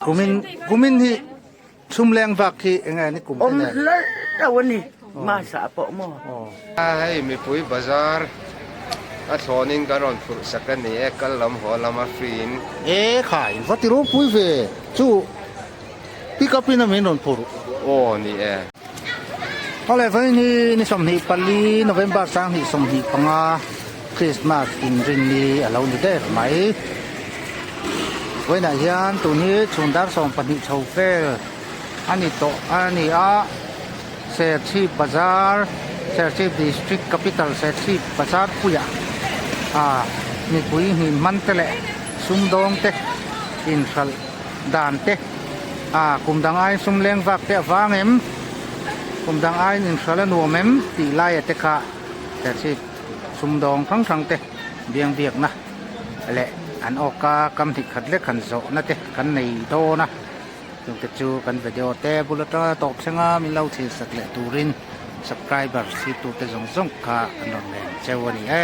Kumin kumin hi chhumleng vak hi enge ni kum te Awm nen? hlawlh lo a ni, masa pawh maw? Hei mipui bazar a thlawnin kan rawn phurh sak a ni e, kal lam haw lam a free in. E khai, va ti ropui ve chu pick up in a min rawn phurh. Aw ni e. Awle vawiin hi ni 24 November 2025 Christmas inrinni a lo ni der mai. Vawiinah hian tun hi chhun dar 12 chho vel a ni tawh a ni a, Serchhip Bazar, Serchhip District Capital Serchhip Bazar puiah ah mipui hnim hman te leh sumdawng te inhralh dan te ah kum dang aiin sum leng vak te a vang em kum dang aiin inhralh a nuam em tih laia te kha Serchhip sumdawng hrang hrang te biang biakna leh an awka kam hnih khat lek han zawhna te kan nei dawn a chungte chu kan video te bul atanga tawp thleng a min lo thlir sak leh turin subscriber thlir tute zawng zawng kha an rawn len cheu a ni e.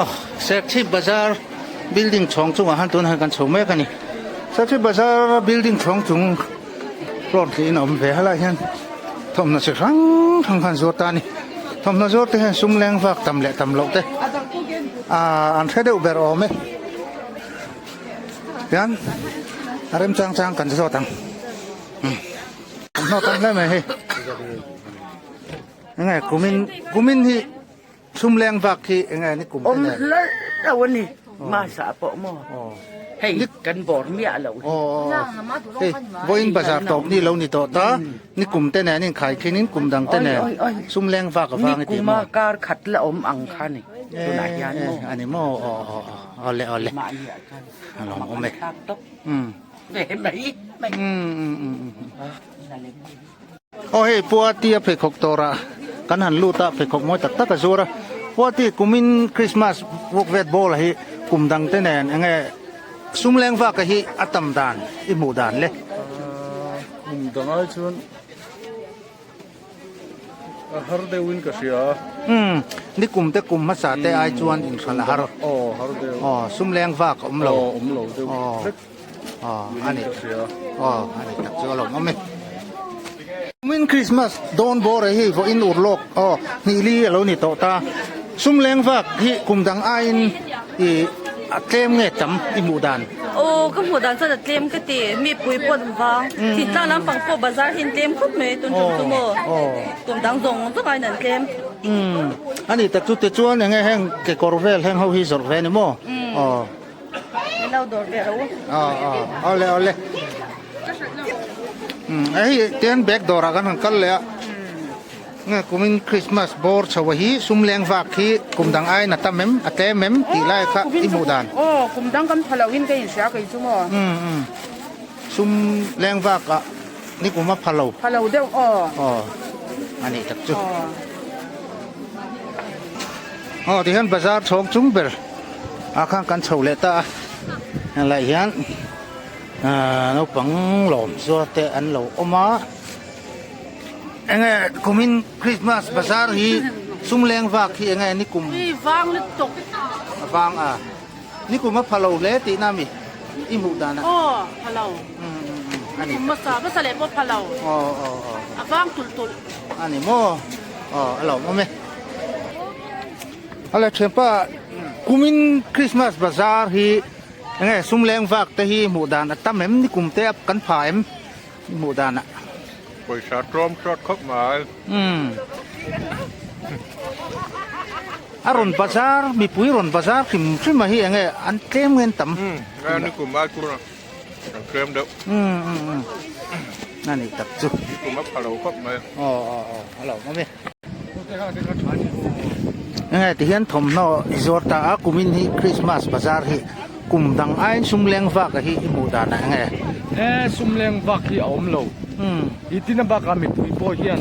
Aw Serchhip Bazar building chhawng chungah han tunah hian kan chho mek a ni. Serchhip Bazar building chhawng chung floor tih in a awm ve helaiah hian thawmhnaw chi hrang hrang khan zuar ta a ni. Thawmhnaw zuar te hian sum leng vak tam leh tam loh te ah an hre deuh ber awm e. Tian a rem chang chang kan zawt ang. Thawmhnaw tam hle mai hei. Enge kumin kumin hi. Sum leng vak khi enge ni kum te Awm nen? hlawlh lo a ni, masa pawh maw? Hei kan bawr miah lo hi. Hei vawiin bazar tawp ni lo ni tawh ta, ni kum te nen in khai khin in kum dang te nen sum leng vak avang i ti maw? Ni kuma kar khat la awm ang kha ni tunah hian maw? A ni maw? Aw aw awle awle. Mahni ah chuan A lawm awm e. thlak tawp ve mai mai. Aw hei Puati a pheikhawk tawrah kan han lut a, pheikhawk mawi tak tak a zuar a. Puati kumin Christmas walk vet ball hi kum dang te nen enge sum leng vak a hi a tam dan i hmuh dan le? Kum dang ai chuan a har deuhin ka hria a. Umm ni kum te kum hmasa te ai chuan inhralh a har. Aw har deuh. Aw sum leng vak a awm lo. Aw awm lo deuh vek. Aw a ni aw a ni tak chu a lawm awm e. Kumin Christmas dawn bawr hi vawiin ur lawk aw hnih li a lo ni tawh ta. Sum leng vak hi kum dang aiin i a tlem nge tam i hmuh dan? Aw ka hmuh dan chuan a tlem ka ti mi pui pawh an vang thingtlang lampang pawh bazar hi an tlem khawp mai tun tum chu maw kum dang zawng zawng aiin an tlem. Umm a ni tak chu tichuan enge heng kekawr vel heng ho hi zawrh ve a ni maw? Aw. Min lo dawr ve ro. Aw aw awle awle. Um hei ten bag dawrah kan han kal leh a. Nge kumin Christmas bawr chho a hi sum leng vak hi kum dang aiin a tam em a tlem em tih lai kha i hmuh dan. Aw kum dang kan pha loh in ka inhria kei chu maw. Um um sum leng vak ah ni kum a pha lo. Pha lo deuh aw. Aw a nih tak chu. Aw tihian bazar chhawng chung ber. Ah khan kan chho leh ta a helaiah hian ahh naupang lawm zuar te an lo awm a enge kumin Christmas bazar hi sum leng vak hi enge ni kum vang lutuk a vang a ni kum a pha lo hle tihna a mi i hmuh dan ah aw pha lo a ni kum hmasa hmasa leh pawh pha lo aw aw aw a vang tulh tulh a ni maw aw a lawmawm e. Hale thianpa kumin Christmas bazar hi enge sum leng vak te hi hmuh dan a tam em ni kum te kan pha em hmuh dan ah. Pawisa tlawm hrat khawp mai. Umm a rawn bazar mipui rawn bazar hrim hrim a hi enge an tlem nge an tam. Umm a ni kum ai tur an tlem deuh. Umm umm umm a ni tak chu. Ni kum a pha lo khawp mai. Aw aw aw a lo awm e. Enge ti hian thawmhnaw i zuar ta a kumin hi Christmas bazar hi kum dang aiin sum leng vak a hi i hmuh dan ah enge? E sum leng vak hi a awm lo. I tin a bakah mipui pawh hian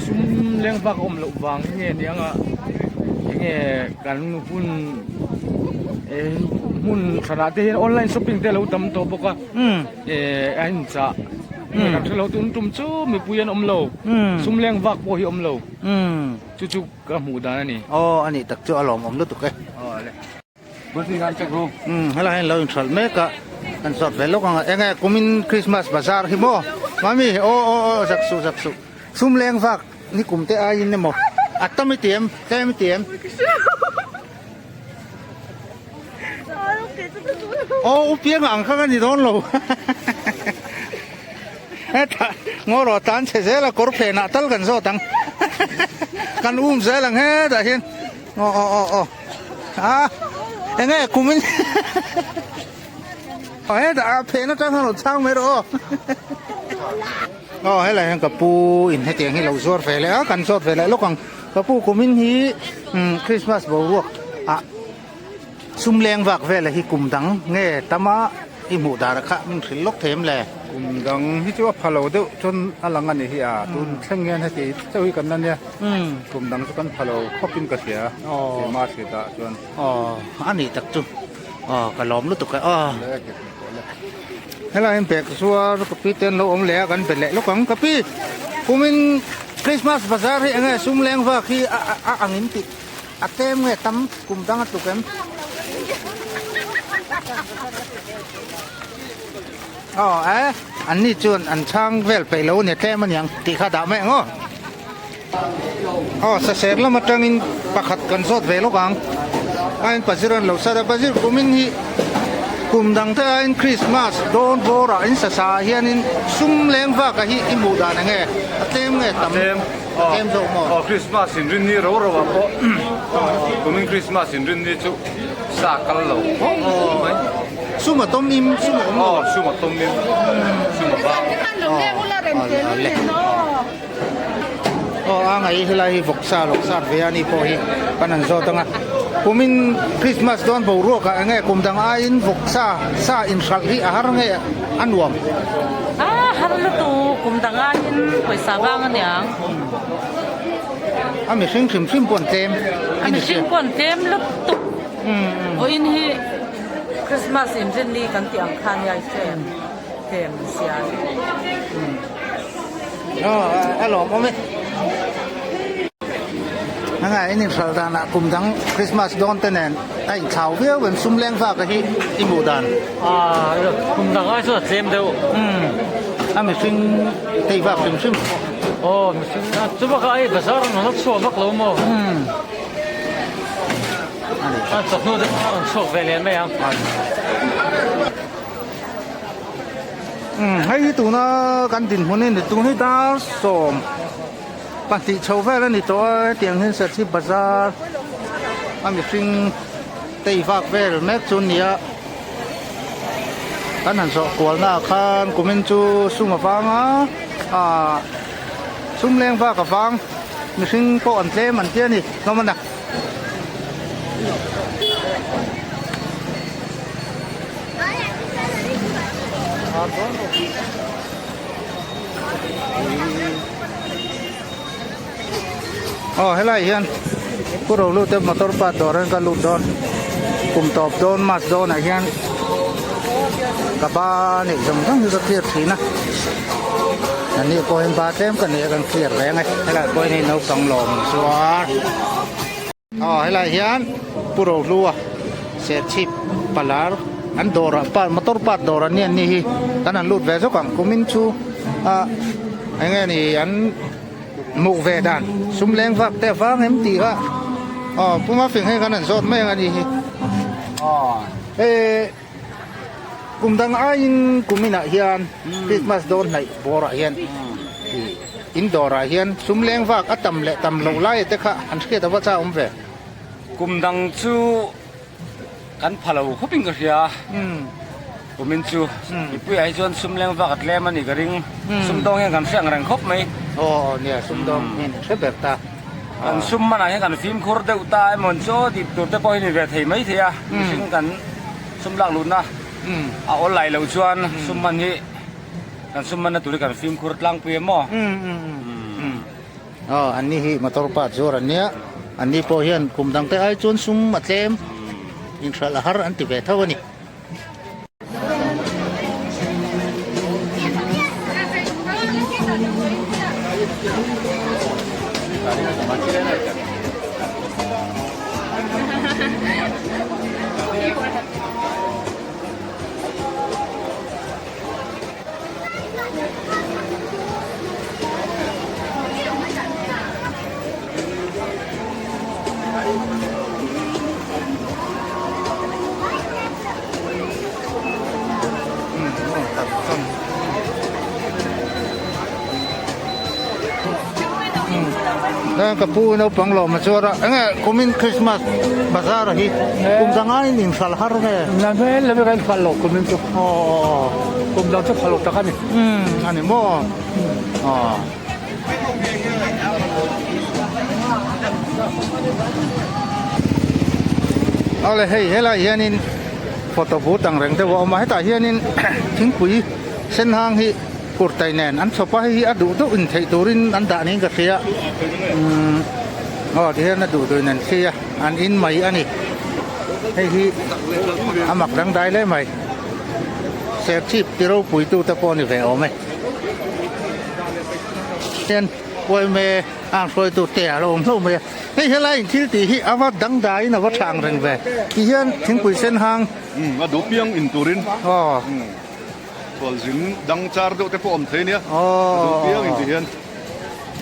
sum leng vak a awm loh vang nge niang a enge kan hun hmun hranah te hian online shopping te a lo tam tawh bawk a a inchah. Kan hre lo tun tum chu mipui an awm lo sum leng vak pawh hi awm lo chu chu ka hmuh dan a ni. Aw a nih tak chu a lawmawm lutuk e. Helai hian lo inhralh mek a. Kan zawt ve lawk ang a, enge kumin Christmas bazar hi maw? Mami, aw aw aw zak suh zak suh. Sum leng vak ni kum te aiin emaw a tam i ti em? Tlem i ti em? Aw u pianga ang kha ka ni dawn lo. Hetah ngaw rawh tan chhe zel a kawr phenah tal kan zawt ang. Kan um zel ang hetah hian. Aw aw aw aw. A enge kumin aw hetah a phen atang khan rawn chhang mai rawh aw. Aw helai hian ka pu in hetiang hi lo zuar ve leh a kan zawt ve leh lawk ang. Ka pu kumin hi Christmas boruak ah Sum leng vak vela hi kum dang nge tama i hmuh dar kha min hrilh lawk thei em le? Kum dang hi chu a pha lo deuh chuan a lang a ni hi a, tun thleng hian heti chauh hi kan la nia, kum dang chu kan pha lo khawp in ka hria keimah hriat ah chuan. Aw a nih tak chu, aw ka lawm lutuk e aw. Helai hian bag zuar ka pi te an lo awm leh a kan be leh lawk ang ka pi kumin Christmas bazar hi enge sum leng vak hi a ang in tih. A tlem nge tam kum dang a tluk em? Aw e, an ni chuan an chhang vel peih lo a ni tlem a niang tih kha dah mai ang aw. Aw saser lam atangin pakhat kan zawt ve lawk ang. Aiin Pazir an lo sat a, Pazir kumin hi kum dang te aiin Christmas dawn bawrah in sasa ah hianin sum leng vak a hi i hmuh dan enge a tlem nge tam? Tlem zawk maw? Aw Christmas in rin ni ro ro ah pawh kumin Christmas in rin ni chu sa kal lo khawp mai. Sum a tawm im sum a awm lo. Aw sum a tawm im sum a bang. Aw a ngai helai hi vawksa lawk sat ve a ni pawh hi kan han zawt ang a. Kumin Christmas dawn boruak ah enge kum dang aiin vawksa sa inhralh hi a har nge a nuam. A har lutuk kum dang aiin pawisa vang a niang. A mihring hrim hrim pawh an tlem. A mihring pawh an tlem lutuk. Vawiin hi Christmas inrinni kan tih ang kha nia i tlem tlem zia hi. A lawmawm e. Hengah in inhralh danah kum dang Christmas dawn te nen a inthlau viau em sum leng vak a hi i hmuh dan. Kum dang ai chuan a tlem deuh. A mihring tei vak hrim hrim pawh. Aw mihring chu bakah hei bazar an rawn chhuak vak lo maw? A chawhnu deuh a rawn chhuak ve leh mai ang. Hei hi tuna kan dinhmun hi ni tun hi dar 12 chho vel a ni tawh a hetiang hian Serchhip bazar a mihring tei vak vel mek chu a ni a kan han zawh kual naah khan kumin chu sum a vang a ah sum leng vak a vang mihring pawh an tlem an tia a ni hlawm a na. Aw helai hian pu ro lut te motor part dawr hian ka lut dawn kum tawp dawn mas dawnah hian ka ba neih zawng zawng hi ka clear thin a ani pawh hian ba tlem ka nei a kan clear reng e helai pawh hian hei naupang lawm an zuar. Aw helai hian Pu Rohlua Serchhip Palar an dawr ah part motor part dawr an ni an ni hi kan han lut ve zawk ang kumin chu ah eng nge ni an hmuh ve dan sum leng vak te avang em tih kha aw Pu Mafing hei kan han zawt mai ang a ni hi aw hei kum dang aiin kumin ah hian Christmas dawn hnaih bawr ah hian In dawrah hian sum leng vak a tam leh tam loh lai te kha an hriat ava cha awm ve. Kum dang chu kan pha lo khawp in ka hria. Kumin chu mipuiah hi chuan sum leng vak a tlem a ni ka ring. Sumdawng hian kan hre ang reng khawp mai. Aw nia sumdawng hian in hre ber ta. Kan sum manah hian kan fimkhur deuh ta emaw chaw dip tur te pawh hi ni ve thei mai thei a. Mihring kan sum lak luhna a awl lai loh chuan sum man hi Kan sum manna tur hi kan fimkhur tlangpui em maw? Aw, an ni hi motor part zuar an nia. An ni pawh hian kum dang te ai chuan sum a tlem inhralh a har an ti ve tho a ni. Ka pu naupang lawm a chuar a, enge kumin Christmas bazar a hi kum dang aiin in hralh har nge? Na hmel lam hi kan hralh lo kumin chu. Aw. Kum dang chu pha lo tak a ni. Umm a ni maw? Aw. Awle hei helai hianin photo booth ang reng deuh a awm a, hetah hianin thingpui sen hang hi kurtai nen an chhawp a, hei hi a duh deuh in theih turin an dah niin ka hria umm aw tihian a duh duhin an thli a an in mai a ni hei hi a mak dangdai hle mai serchhip ti ropui tu te pawh a ni ve awm e. Hian uaime ang hruaitu te a lo awm hlauh mai a hei helai in thil tih hi a va dangdaiin a va tha ang reng ve ti hian thingpui sen hang umm a duh piang in turin aw khual zin dang char deuh te pawh awm thei ania a duh piang in ti hian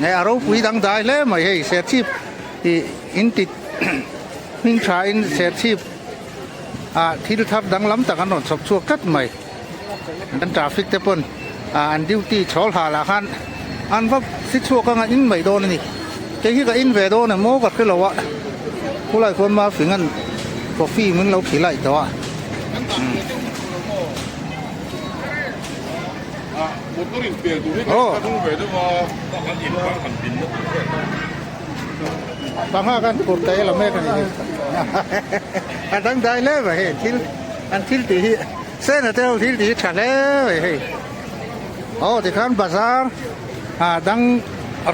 nge a ropui dangdai hle mai hei serchhip tih in ti hming tha in serchhip ah thil thar danglam tak an rawn chhawp chhuak tlat mai. An traffic te pawn an duty chhawl hal ah khan an va si chhuak anga in mai dawn a ni. Kei hi ka in ve dawn em maw ka hre lo a, khulai khuan Murphy an coffee min lo khilai tawh a. Panga kan phur ta ela mek a ni hi. A dangdai hle mai hei thil an thil tih hi. Sena te ho thil tih hi tha hle mai hei. Aw tikhan bazar ah dang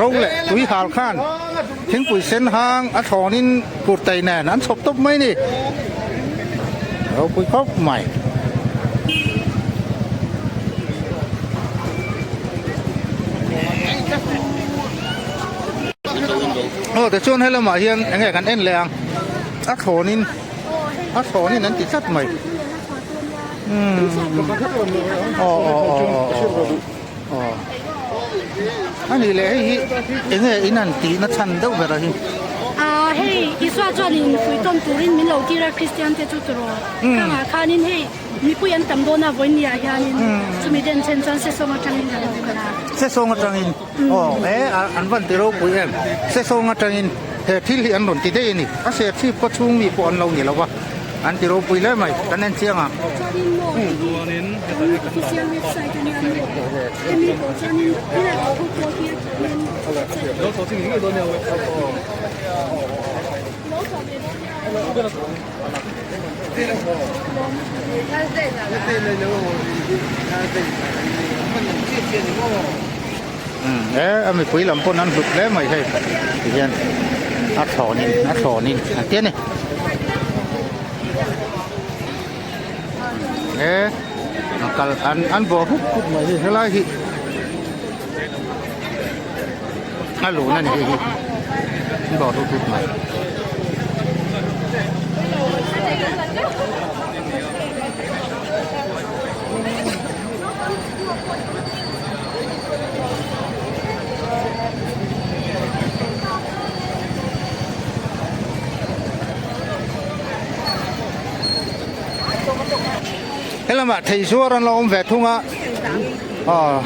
ro leh tui hal khan thingpui sen hang a thlawnin kurtai nen an chhawp tawp mai a ni. Ropui khawp mai. Aw tichuan helamah hian enge kan en leh ang a thlawnin a thlawnin an ti tlat mai. Aw aw aw aw a nih leh hei hi enge in han tih na chhan deuh ber a hi. Ah hei Isua chuanin fuihtawn turin min lo tir a Kristian te chu tiraw khangah khanin hei mipui an tam dawn a vawinia hianin chumi den chen chuan sesawng atangin kan lo kal a. Sesawng atangin aw e an van ti ropui em sesawng atangin he thil hi an rawn ti daih a ni a serchhip khaw chhung mi pawh an lo ni lo va. An ti ropui hle mai, kan en chiang ang. Chuanin maw hei hi kan official website a nia maw hemi pawh chuanin helai pawh ho pawh hi a thlawnin E a mipui lam pawn an hlut hle mai hei tihian a thlawnin a thlawnin an ti a ni e a kal an an bawh hup hup mai hi helai hi a lun a ni hei hi an bawh hup hup mai. Helamah thei zuar an lo awm ve thung a aw.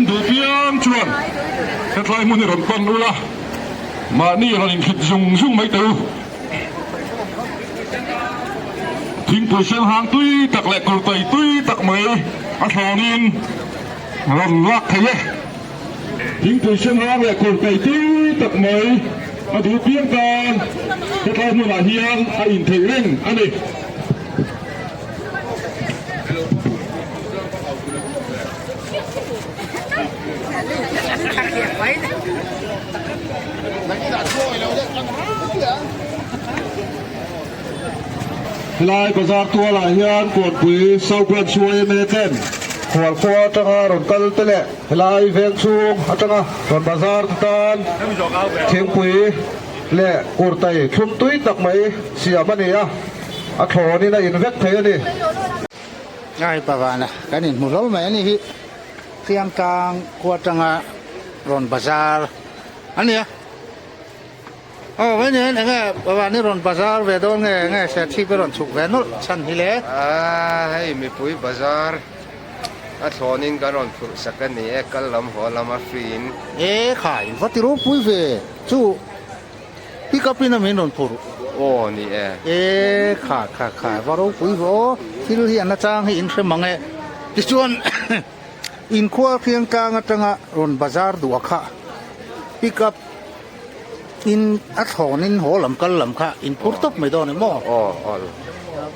Duh piang chuan hetlai hmun hi rawn pan ula, mahni rawn inthlit zung zung mai teh u. Thingpui sen hang tui tak leh kurtai tui tak mai a thlawnin rawn lak thei e. Thingpui sen hang leh kurtai tui tak mai a duh piang tan hetlai hmunah hian a intheih reng a ni. Helai bazar tualah hian Kawnpui South Branch yma ten Khualkhua atanga rawn kal te leh helai veng chhung atanga rawn bazar te tan thingpui leh kurtai thlum tui tak mai siam a ni a, a thlawnin a in vek thei a ni. Ai pavana kan inhmu hlawl mai a ni hi. Hriangtlang khua atanga rawn bazar a nia. Aw mai ni eng nge Bawani rawn bazar ve dawn nge nge Serchhip a rawn chhuk ve nawlh chhan hi le. Aaa hei mipui bazar a thlawnin kan rawn phurh sak a ni e, kal lam haw lam a free in. E khai va ti ropui ve chu pick up in a min rawn phurh. Aw ni e. E kha kha kha va ropui ve aw thil hi a nachang hi in hre mang e tichuan inkhua Hriangtlang atanga rawn bazar duh a kha pick up In a thlawn in haw lam kal lam kha in phur tawp mai dawn em aw? Aw aw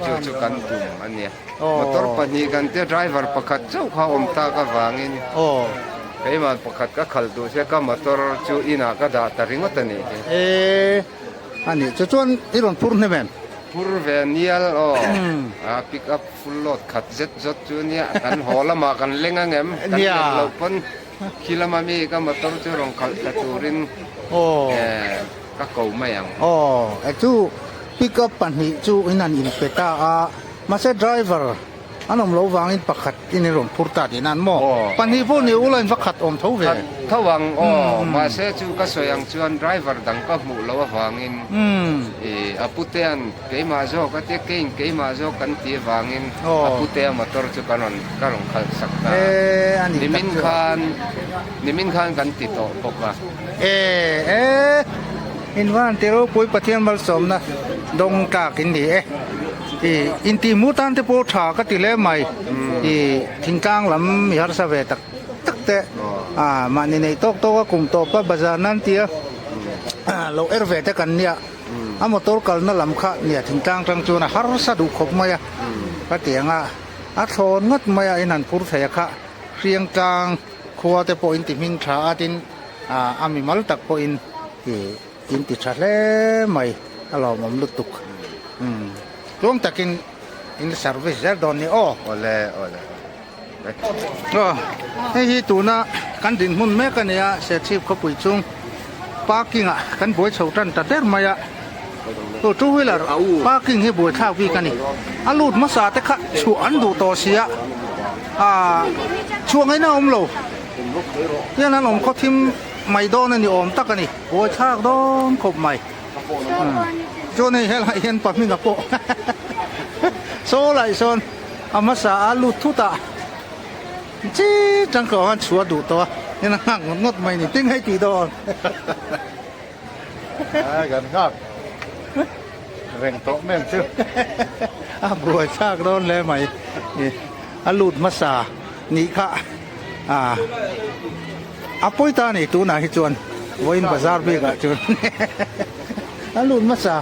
chu chu kan tum a nia. Motor pahnih kan tia driver pakhat chauh kha awm tak avangin aw keimah pakhat ka khalh duh sia ka motor chu inah ka dah ta ringawt a nih hi. E a nih chu chuan i rawn phur hnem em? Phur ve nial aw a pick up full load khat zet zawt chu nia kan haw lamah kan leng ang em kan len loh pawn. Khi lama mi ka motor chu rawn khalh thla turin ka ko mai ang. Aw, e chu pickup pahnih chu in han inpe ta a, mahse driver an awm loh vangin pakhat in in rawn phur ta tih nan maw? Pahnih pawh ni ula in va khat awm tho ve. Khat tho ang aw, mahse chu ka sawi ang chuan driver dang ka hmuh loh avangin a putea'n Keimah zawk a tia, keiin keimah zawk kan tih avangin a putea motor chu ka rawn ka rawn khalh sak ta a. Nimin khan nimin khan kan ti tawh bawk a. E e in van ti ropui Pathian malsawmna dawng tlak in ni e. I intih hmuh tan te pawh tha ka ti hle mai. I thingtlang lam mi harsa ve tak tak te a mahni nei tawk tawk a kum tawp a bazar nan tia lo er ve te kan nia. A motor kalna lam kha nia thingtlang tang chuan a harsa duh khawp mai a, ka ti ang a, a thlawn ngawt mai a in han phur thei a kha Hriangtlang khua te pawh in ti hming tha a tin a mimal tak pawh in in ti tha hle mai a lawmawm lutuk umm tluang takin in service zel dawn ni aw. Awle awle. Aw hei hi tuna kan dinhmun mek a nia Serchhip khawpui chung parking ah kan buai chho tan ta der mai a tu two wheeler parking hi buai thlak bik a ni a lut hmasa te kha chhuah an duh tawh si a ah chhuah ngaihna a awm lo hian an awm khaw thim mai dawn a ni awm tak a ni buai thlak dawn khawp mai chuan hei helaiah hian pahminga pawh saw lai sawn. A hmasa a lut thut a, chi tangkawh khan chhuah duh tawh a, heng a nghak ngawt ngawt mai ni, tin hei tih dawn. A kan nghak reng tawh mai ang chu. A buai thlak dawn hle mai, a lut hmasa nih kha a a pawi ta a ni tunah hi chuan vawiin bazar bikah chuan a lut hmasa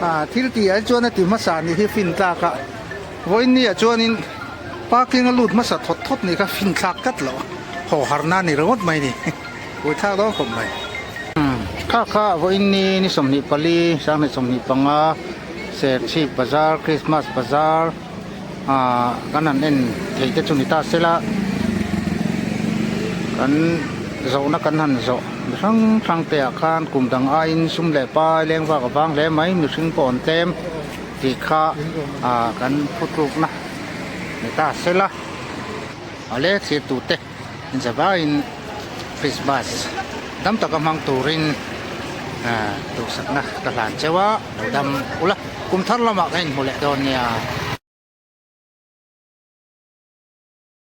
a thil tih ah hi chuan a ti hmasa nih hi fin tlak a. Vawiinniah chuanin parking a lut hmasa thawt thawt nih kha finthlak tlat loh a, haw harna a ni ringawt mai ni, buaithlak dawn khawp mai. Kha kha vawiinni ni 24, 2025 Serchhip Bazar, Christmas Bazar ah kan han en thei te chu ni ta sela, kan zawhna kan han zawh mi hrang hrang te ah khan kum dang aiin sum leh pai leng vak a vang hle mai, mihring pawh an tlem. Tih kha kan phutlukna ni ta sela, a le thirtute inzavaiin Christmas dam taka hmang turin duhsakna ka hlan cheu a, lo dam ula, kum thar lamah ka inhmu leh dawn nia.